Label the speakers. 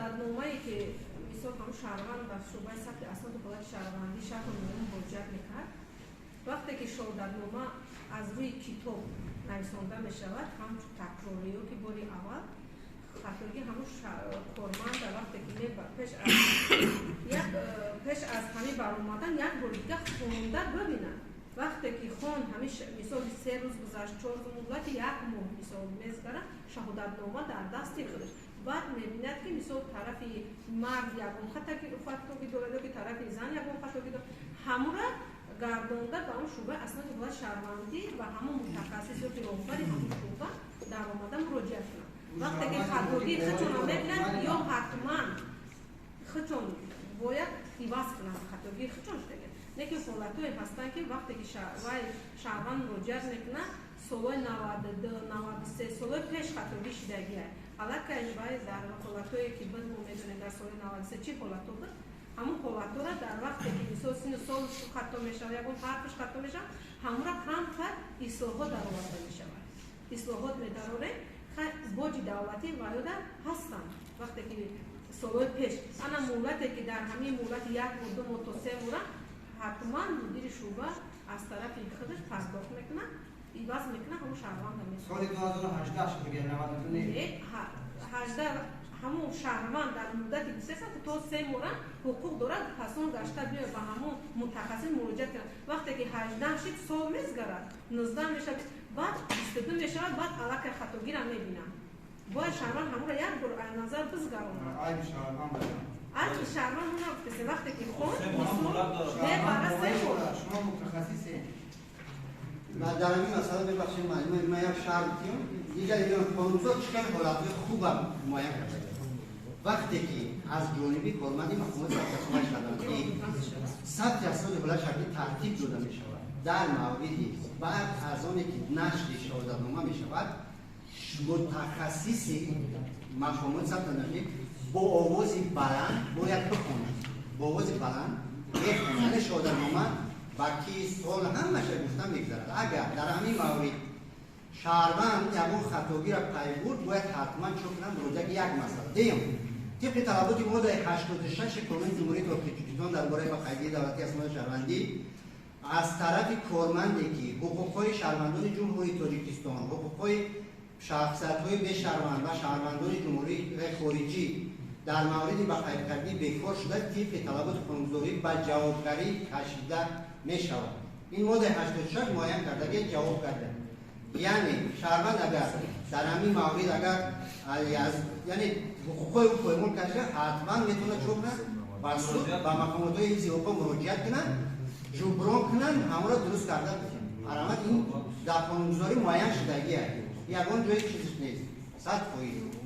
Speaker 1: Шаҳодатномае, ки мисол ҳамун шаҳрванд ба шӯъбаи сабти асноду ҳолати шаҳрвандӣ шаҳру ноҳия муроҷиат мекард, вақте ки шаҳодатнома аз рӯи китоб нависонда мешавад, ҳамчун такрорӣ ё ки бори аввал хатогӣ, ҳамун корманда вақте ки пеш аз як пеш аз ҳамин баромадан як бори дига хонда бибинад. Вақте ки хон, ҳамин мисол 3 рӯз гузашт, 4 рӯз, муҳлати як моҳ мисол мезгарад, шаҳодатнома дар дасти худаш, баъд мебинад, ки мисол тарафи мард ягон хатогӣ дорад ё ки тарафи зан ягон хатогӣ дорад, ҳамура гардонда ба он шӯъбаи асноди ҳолати шаҳрвандӣ ва ҳамон мутахассис ё ки роҳбари ҳамон шӯъба даромада муроҷиат кунад. Вақте ки хатогии худшонро мебинанд, ё ҳатман худшон бояд иваз кунанд, хатогии худшон шудага. Лекин ҳолатҳое ҳастанд, ки вақте ки вай шаҳрванд муроҷиат мекунад, солҳои 92, 93, солҳои пеш хатогӣ шудагия аллакай. Вай дар ҳолатҳое, ки буд, мо медонем, дар соли 93 чӣ ҳолатҳо буд, ҳамон ҳолатҳоро дар вақте ки мисол сину сол хато мешавад, ягон ҳарфш хато мешавад, ҳамонро камтар ислоҳот дароварда мешавад. Ислоҳот медарорем, боҷи давлатӣ ваёда ҳастанд. Вақте ки солҳои пеш, ана муҳлате, ки дар ҳамин муҳлати як моҳ, 2 моҳ то 3 моҳра, ҳатман мудири шӯъба аз тарафи худаш пардохт мекунад, иваз мекунад, ҳамон шаҳрванда.
Speaker 2: Соли 2018 шуд, 92
Speaker 1: не, 18. Ҳамон шаҳрванд дар муддати 23 то 3 моҳра ҳуқуқ дорад, пасон гашта биёяд, ба ҳамон мутахассис муроҷиат кунад. Вақте ки 18 шид, сол мезгарад, 19 мешавад, баъд 22 мешавад, баъд аллакай хатогира мебинад. Бояд шаҳрванд ҳамонро як бор аз назар бизгаронад.
Speaker 2: Айби шаҳрванд.
Speaker 1: Айби шаҳрванд мо нагуфтесем. Вақте ки хон, мисол, мебара 3 моҳ.
Speaker 2: Шумо мутахассисед.
Speaker 3: Ва дар ҳамин масъала, бибахшед, ман як шарҳ диҳам. Дигар қонунгузор чӣ хел ҳолатҳои хубам муайян карда. Вақте ки аз ҷониби корманди мақомоти сабти шаҳрвандӣ сабти асноди ҳолати шаҳрвандӣ тартиб дода мешавад, дар мавриди баъд аз оне ки нашри шаҳодатнома мешавад, мутахассиси мақомоти сабти асноди бо овози баланд бояд бихонад. Бо овози баланд мехонад, яъне шаҳодатнома ба ки, сол, ҳамаша гуфта мегузарад. Агар дар ҳамин маврид шаҳрванд ягон хатогиро пай бурд, бояд ҳатман чо кунад? Муроҷиат. Як масъала. Дуюм, тибқи талаботи моддаи 86 Қонуни Ҷумҳурии Тоҷикистон дар бораи ба қайдгирии давлатии асноди шаҳрвандӣ, аз тарафи корманде, ки ҳуқуқҳои шаҳрвандони Ҷумҳурии Тоҷикистон, ҳуқуқҳои шахсиятҳои бешаҳрванд ва шаҳрвандони ҷумҳурии хориҷӣ дар мавриди ба қайдкардӣ бекор шуда, тибқи талаботи қонунгузорӣ ба ҷавобгарӣ кашида мешавад. Ин моддаи 86 муайян кардаги ҷавоб карда, яъне шаҳрванд агар дар ҳамин маврид агар яъне ҳуқуқҳои ӯ поймол карда, ҳатман метавонад чо кунад? Ба суд, ба мақомотҳои ҳифзи ҳуқуқ муроҷиат кунад, ҷуброн кунанд, ҳамонро дуруст карда марҳамат. Ин дар қонунгузорӣ муайян шудагия, ягон ҷои чизиш нест, 100%.